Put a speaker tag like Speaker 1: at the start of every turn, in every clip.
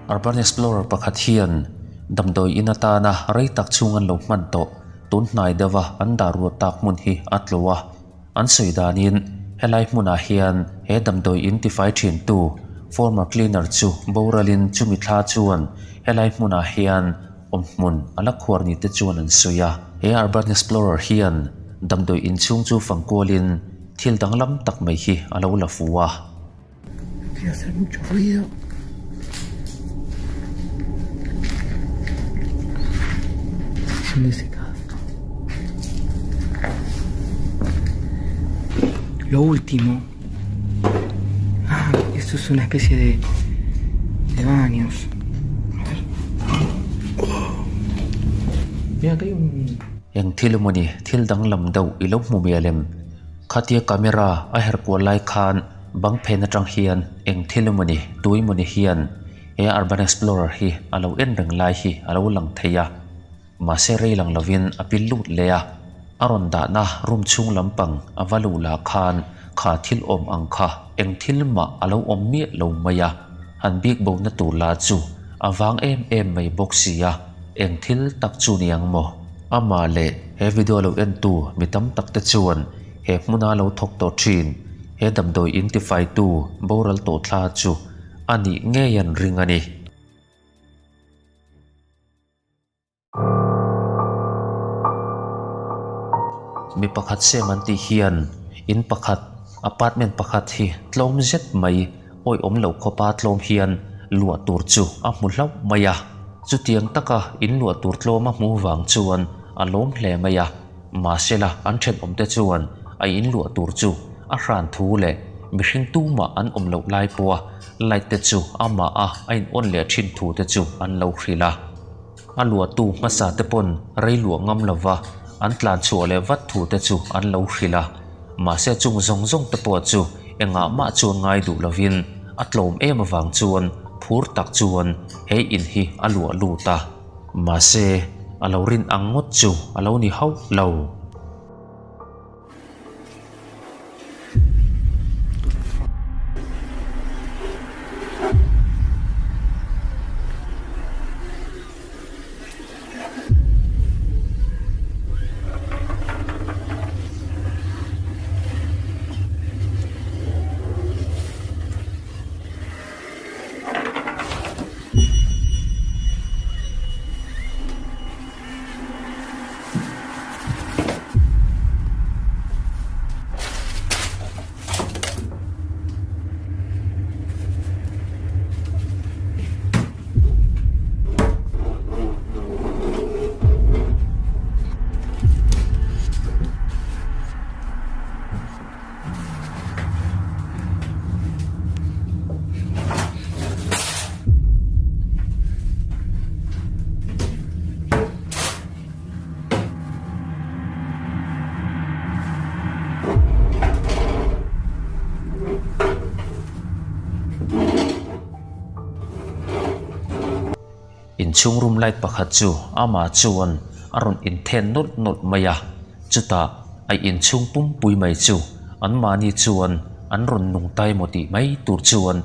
Speaker 1: Urban Explorer pakhat hian damdawi in atana rei tak chhung an lo hman tawh tun hnai deuha an dah ruat tak hmun hi a tlo a. An sawi danin helai hmunah hian he damdawi in tifai thintu former cleaner chu boralin chumi thla chuan helai hmunah hian awm hmun a la khuar ni te chuan an sawi a. He Urban Explorer hian damdawi in chhung chu fangkualin thil danglam tak mai hi a lo la fu a.
Speaker 2: Lo último. Ah, esto es una especie de, de baños. A ver. Oh. Mira, acá hay un...
Speaker 1: Eng thil emawni thil danglam deuh i lo hmu mial em? Khatia camera a her kual lai khan Bang phen atang hian eng thil emawni tu emawni hian he Urban Explorer hi a lo en reng lai hi a lo lang thei a, mahse rei lang lovin a pil lut leh a, a rawn dahna room chhung lampang a va luh lah khan kha thil awm ang kha eng thil mah a lo awm miah lo mai a, han bik bo na tur lah chu a vang em em mai bawk si a, eng thil tak chu ni ang maw? Amah leh he video lo entu mi tam tak te chuan he hmuna lo thawk tawh thin. He damdawi in tifaitu boral tawh thla chu a nih ngei an ring a ni. Mi pakhat sem an tih hian in pakhat, apartment pakhat hi tlawm zet mai awihawm loh khawpa tlawm hian luah tur chu a hmu hlauh mai a. Chutiang taka in luah tur tlawm a hmuh vang chuan a lawm hle mai a. Mahsela an thenawmte chuan a in luah tur chu a hran thu leh mihring tumah an awm loh lai pawha light te chu amah a a in on leh thin thu te chu an lo hrilh a. A luahtu hmasa te pawn rei luah ngam lova an tlan chhuah leh vat thu te chu an lo hrilh a. Mahse chung zawng zawng te pawh chu engah mah chuan ngai duh lovin a tlawm em avang chuan phur tak chuan he in hi a luah lut a. Mahse, a lo rin ang ngawt chu a lo ni hauh lo. Inchhung room light pakhat chu amah chuan a rawn inthen nawlh nawlh mai a, chutah a inchhung pumpui mai chu anmahni chuan an rawn nung ta emaw tih mai tur chuan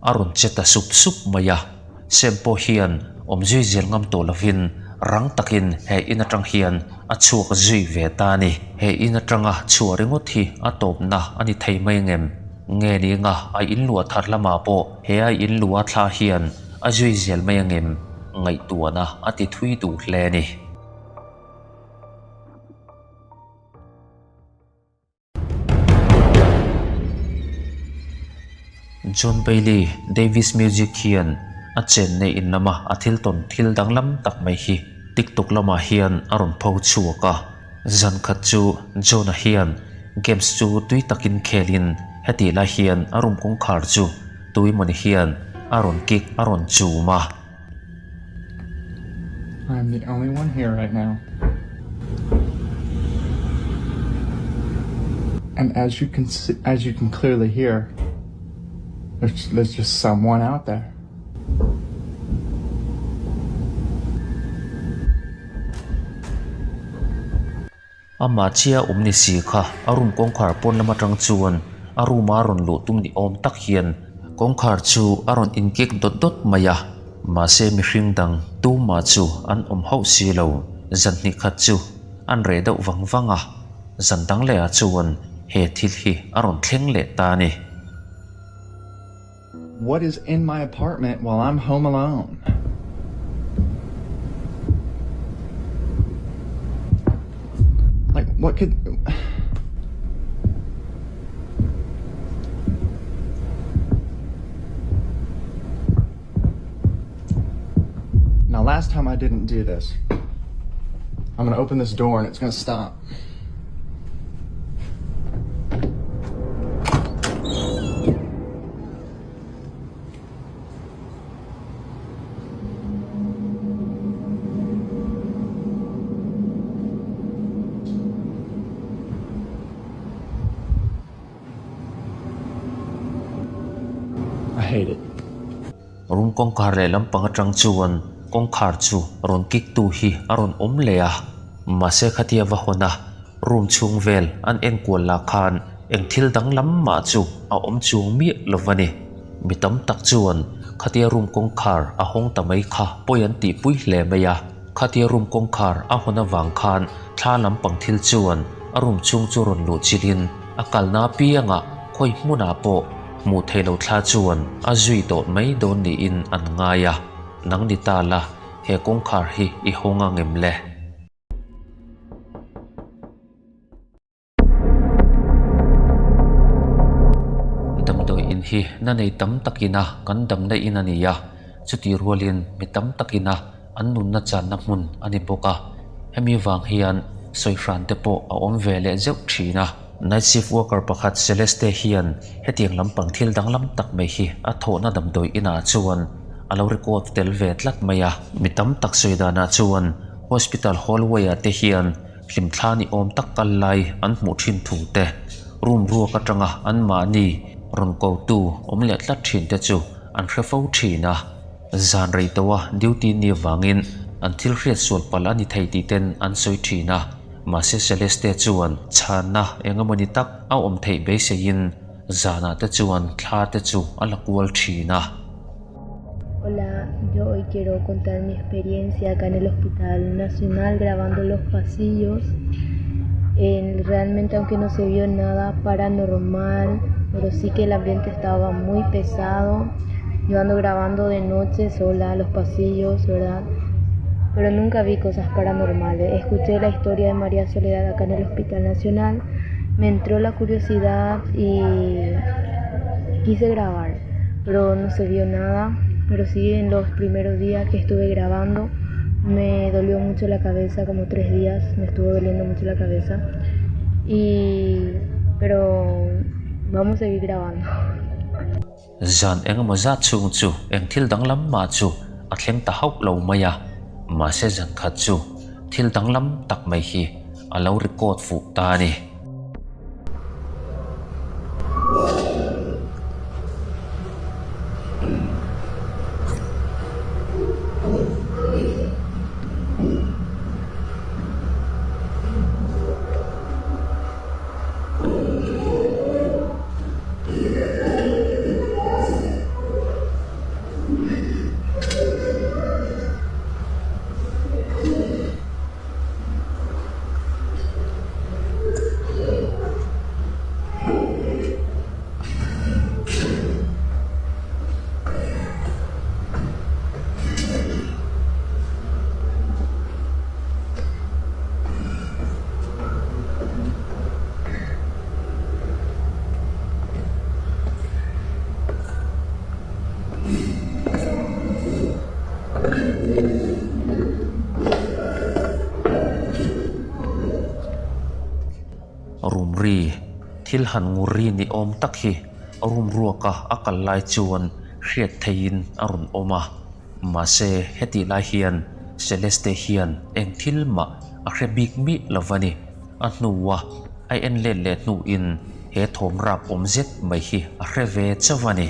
Speaker 1: a rawn che ta sup sup mai a. Sem pawh hian awm zui zel ngam tawh lovin rang takin he in atang hian a chhuak zui ve ta a ni. He in atanga chhuah ringawt hi a tawpna a ni thei mai ngem? Nge ni nga a in luah thar lamah pawh he a in luah thla hian a zui zel mai angem? Ngaihtuahna a ti thui duh hle a ni. John Bailey, Davis Music hian a chenna in lama a thil tawn thil danglam tak mai hi TikTok lamah hian a rawn pho chhuak a. Zan khat chu John-a hian games chu tui takin khelin hetih lai hian a room kawngkhar chu tuimawni hian a rawn kick a rawn chum a.
Speaker 3: I'm the only one here right now. And as you can see, as you can clearly hear, there's, there's just someone out there.
Speaker 1: Amah chiah awm ni si kha a room kawngkhar pawn lam atang chuan a room a rawn luh tum ni awm tak hian kawngkhar chu a rawn in kek dawt dawt mai a. Mahse mihring dang tumah chu an awm hauh si lo. Zan hnih khat chu an reh deuh vang vang a, zan dang lehah chuan he thil hi a rawn thleng leh ta a ni.
Speaker 3: What is in my apartment while I'm home alone? Like, what could. Now, last time I didn't do this. I'm gonna open this door and it's gonna stop. I hate it.
Speaker 1: Room kawngkhar lehlam pang atang chuan kawngkhar chu rawn kik tu hi a rawn awm leh a, mahse khatia va hawn a room chhung vel an enkual lah khan eng thil danglam mah chu a awm chuang miah lo va ni. Mi tam tak chuan khatia room kawngkhar a hawng ta mai kha pawi an tihpui hle mai a, khatia room kawngkhar a hawn avang khan thla lampang thil chuan a room chhung chu rawn luh chilhin a kalna apiangah khawi hmunah pawh Hmuh theih loh thla chuan a zui tawh mai dawn niin an ngai a, nang ni ta la, he kawngkhar hi i hawng ang em le? Damdawi in hi na nei tam takin a kan damna in a ni a, chutih rualin mi tam takin a an nunna channa hmun a ni bawk a, hemi vang hian sawi hran te pawh a awm ve leh zeuh thin a. Night shift worker pakhat Celeste hian hetiang lampang thil danglam tak mai hi a thawhna damdawi inah chuan a lo record tel ve tlat mai a. Mi tam tak sawi danah chuan hospital hallway ah te hian hlimthla ni awm tak kal lai an hmuh thin thu te, room ruak atanga anmahni rawn kotu awm leh tlat thin te chu an hre fo thin a. Zan rei tawha duty ni avangin an thil hriat sual palh a ni thei tih ten an sawi thin a, mahse Celeste chuan chhanna eng emawni tak a awm theih beiseiin zanah te chuan thla te chu a la kual thin a.
Speaker 4: Hola, yo hoy quiero contar mi experiencia acá en el Hospital Nacional grabando los pasillos. Realmente aunque no se vio nada paranormal, pero sí que el ambiente estaba muy pesado. Yo ando grabando de noche sola los pasillos, ¿verdad? Pero nunca vi cosas paranormales. Escuché la historia de María Soledad acá en el Hospital Nacional, me entró la curiosidad y quise grabar, pero no se vio nada. Pero sí en los primeros días que estuve grabando me dolió mucho la cabeza, como tres días me estuvo doliendo mucho la cabeza. Y pero vamos a seguir grabando.
Speaker 1: Zan engemaw zat chhung chu eng thil danglam mah chu a thleng ta hauh lo mai a, mahse zan khat chu thil danglam tak mai hi a lo record fuh ta a ni. Rum ri, thil han ngur ri ni awm tak hi room ruaka a kal lai chuan hriat theihin a rawn awm a. Mahse, hetih lai hian Celeste hian eng thil mah a hre bik miah lo va ni. A hnua a en let leh hnuin he thawm rap awm zet mai hi a hre ve chauh a ni.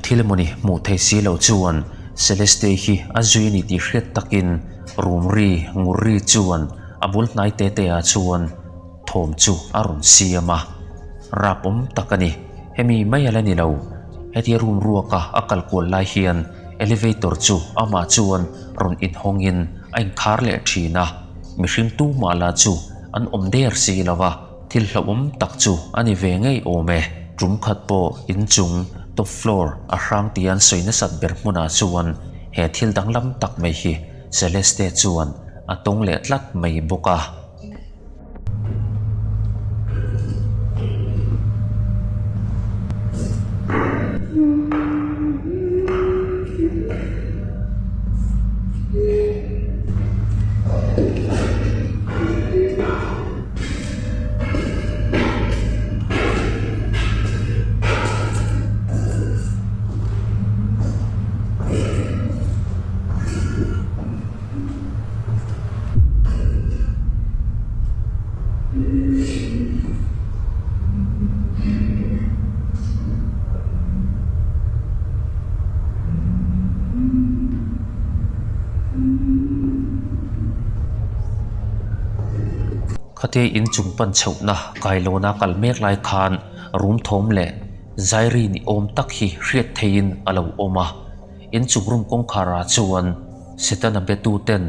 Speaker 1: Eng thil emawni hmuh thei si lo chuan Celeste hi a zui a ni tih hriat takin rum ri ngur ri chuan a bul hnai te te ah chuan thawm chu a rawn siam a. Rap awm tak a ni. Hemi mai a la ni lo. Hetia room ruaka a kal kual lai hian elevator chu amah chuan rawn inhawngin a inkhar leh thin a. Mihring tumah lah chu an awm der si lo va. Thil hlauhawm tak chu a ni ve ngei awm e. Tum khat pawh inchung, top floor, a hrang tia an sawi nasat ber hmunah chuan he thil danglam tak mai hi Celeste chuan a tawng leh tlat mai bawk a. Khatia inchung pan chhohna kailawna kal mek lai khan rum thawm leh zairi ni awm tak hi hriat theihin a lo awm a. Inchung room kawngkhar ah chuan Setana betu ten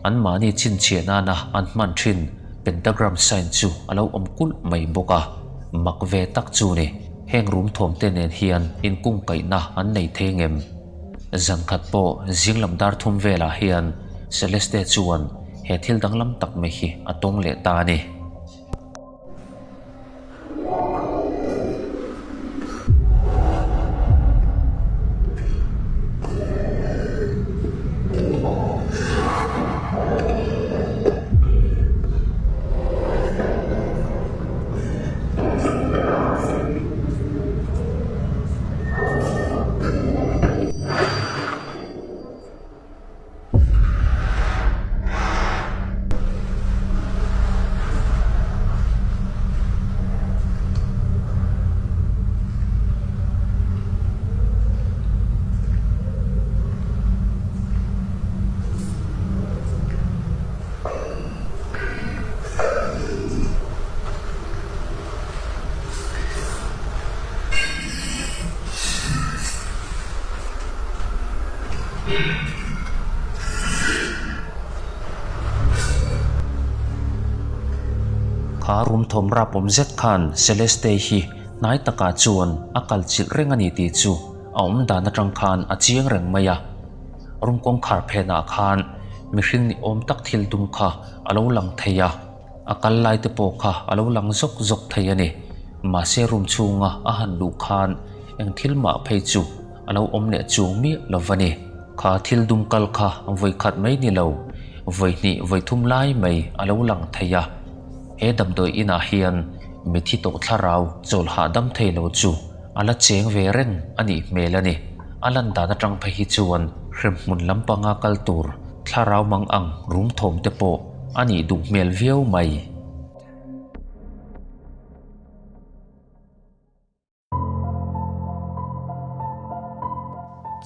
Speaker 1: an mahni chhinchhiah nana an hman thin pentagram sign chu a lo awm kulh mai bawk a. Mak ve tak chu ni, heng room thawm te nen hian inkungkaihna an nei thei ngem? Zan khat pawh zinglam dar thum velah hian Celeste chuan he thil danglam tak mai hi a tawng leh ta a ni. Kha rum thawm rap awm zet khan Celeste hi hnai takah chuan a kal chilh reng a ni tih chu a awm dan atang khan a chiang reng mai a. Rum kawngkhar phenah khan mihring ni awm tak thil dum kha a lo lang thei a. A kal lai te pawh kha a lo lang zawk zawk thei a ni. Mahse room chhunga a han luh khan eng thil mah phei chu a lo awm leh chuang miah lo va ni. Kha thil dum kal kha vawi khat mai ni lo, vawi hnih vawi thum lai mai a lo lang thei a. He damdawi inah hian mithi tawh thlarau chawl hahdam thei lo chu a la cheng ve reng a nih hmel a ni. A lan dan atang phei hi chuan hremhmun lampanga kal tur thlarau mang ang rum thawm te pawh a nih duh hmel viau mai.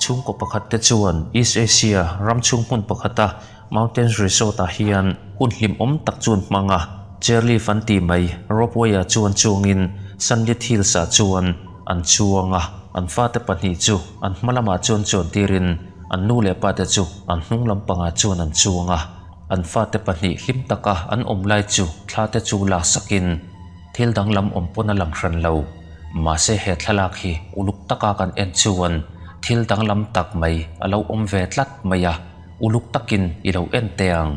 Speaker 1: Chhungkaw pakhat te chuan East Asia ram chhung hmun pakhata Mountains Resort ah hian hun hlimawm tak chuan hmang a, chairlift an tih mai ropeway ah chuan chuangin Sunlit Hills ah chuan an chuang a, an fate pahnih chu an hma lamah chuan chuan tirin an nu leh pa te chu an hnung lampangah chuan an chuang a. An fate pahnih hlim taka an awm lai chu thla te chu laksakin thil danglam awm pawn a lang hran lo. Mahse he thlalak hi uluk taka kan en chuan thil danglam tak mai a lo awm ve tlat mai a, uluk takin i lo en teh ang.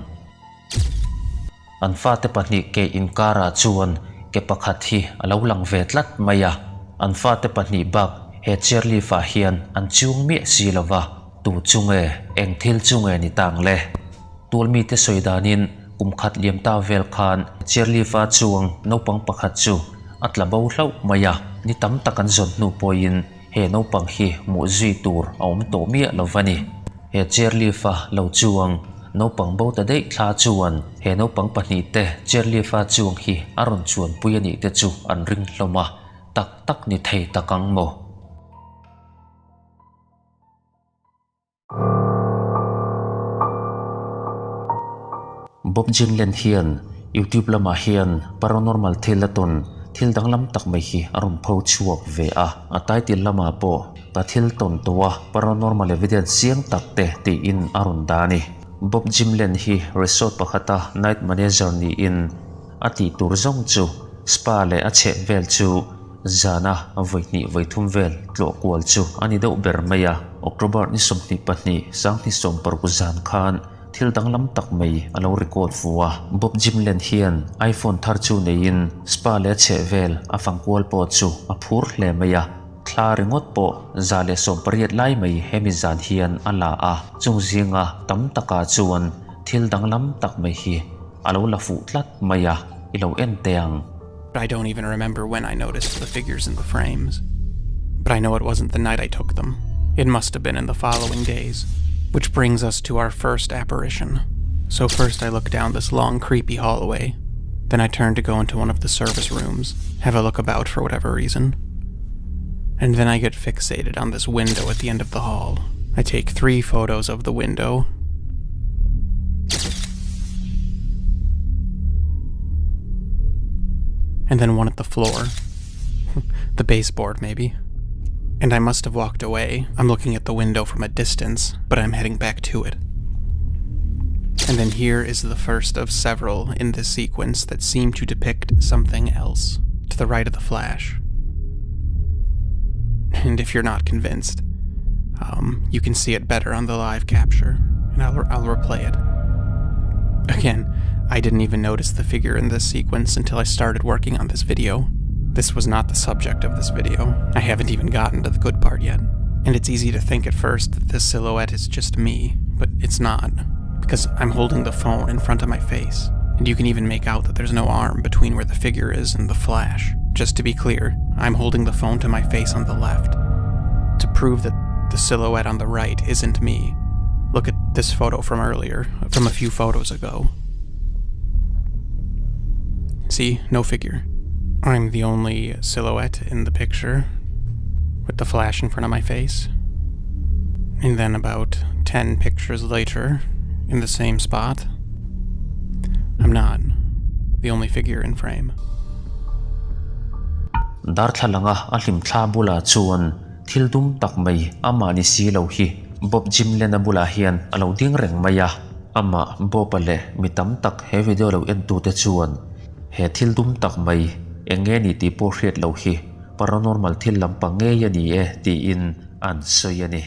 Speaker 1: An fate pahnih ke inkarah chuan ke pakhat hi a lo lang ve tlat mai a, an fate pahnih bak he chairlift ah hian an chuang miah si lo va. Tu chu nge, eng thil chu nge ni tang le? Tual mite sawi danin kum khat liam ta vel khan chairlift-a chuang naupang pakhat chu a tla bo hlauh mai a, ni tam tak an zawn hnu pawhin he naupang hi hmuh zui tur a awm tawh miah lo va ni. He chairlift-a lo chuang naupang bo ta daih thla chuan he naupang pahnihte chairlift-a chuang hi a rawn chuanpui a nih te chu an ring hlawm a, tak tak ni thei tak ang maw? Bob Jinlen hian YouTube lamah hian paranormal thil a tawn thil danglam tak mai hi a rawn pho chhuak ve a. A title lamah pawh ka thil tawn tawh a paranormal evidence chiang tak te tiin a rawn dah a ni. Bob Jimlen hi resort pakhata night manager niin a tih tur zawng chu spa leh a chheh vel chu zana vawi hnih vawi thum vel tlawh kual chu a ni deuh ber mai a. October ni 22 sanghnih 60 zan khan thil danglam tak mai a lo record fu a. Bob Jimlen hian iPhone thar chu neiin spa leh a chheh vel a fang kual pawh chu a phur hle mai a. Thla ringawt pawh 180 lai mai hemi zan hian a la a, chung zinga tam takah chuan thil danglam tak mai hi a lo la fuh tlat mai a, i lo en teh ang.
Speaker 5: I don't even remember when I noticed the figures in the frames. But I know it wasn't the night I took them. It must have been in the following days. Which brings us to our first apparition. So first I look down this long, creepy hallway. Then I turn to go into one of the service rooms, have a look about for whatever reason. And then I get fixated on this window at the end of the hall. I take three photos of the window. And then one at the floor. the baseboard, maybe. And I must have walked away. I'm looking at the window from a distance, but I'm heading back to it. And then here is the first of several in this sequence that seem to depict something else to the right of the flash. And if you're not convinced, um, you can see it better on the live capture, and I'll, I'll replay it. Again, I didn't even notice the figure in this sequence until I started working on this video. This was not the subject of this video. I haven't even gotten to the good part yet. And it's easy to think at first that this silhouette is just me, but it's not, because I'm holding the phone in front of my face, and you can even make out that there's no arm between where the figure is and the flash. Just to be clear, I'm holding the phone to my face on the left. To prove that the silhouette on the right isn't me, look at this photo from earlier, from a few photos ago. See, no figure. I'm the only silhouette in the picture, with the flash in front of my face. And then about 10 pictures later, in the same spot, I'm not the only figure in frame.
Speaker 1: Darthlalanga a hlimthla bulah chuan thil dum tak mai amah ni si lo hi Bob Jimlen-a bulah hian a lo ding reng mai a. Amah Bob-a leh mi tam tak he video lo entute chuan he thil dum tak mai eng nge ni tih pawh hriat lo hi paranormal thil lampang ngei a ni e tiin an sawi a ni.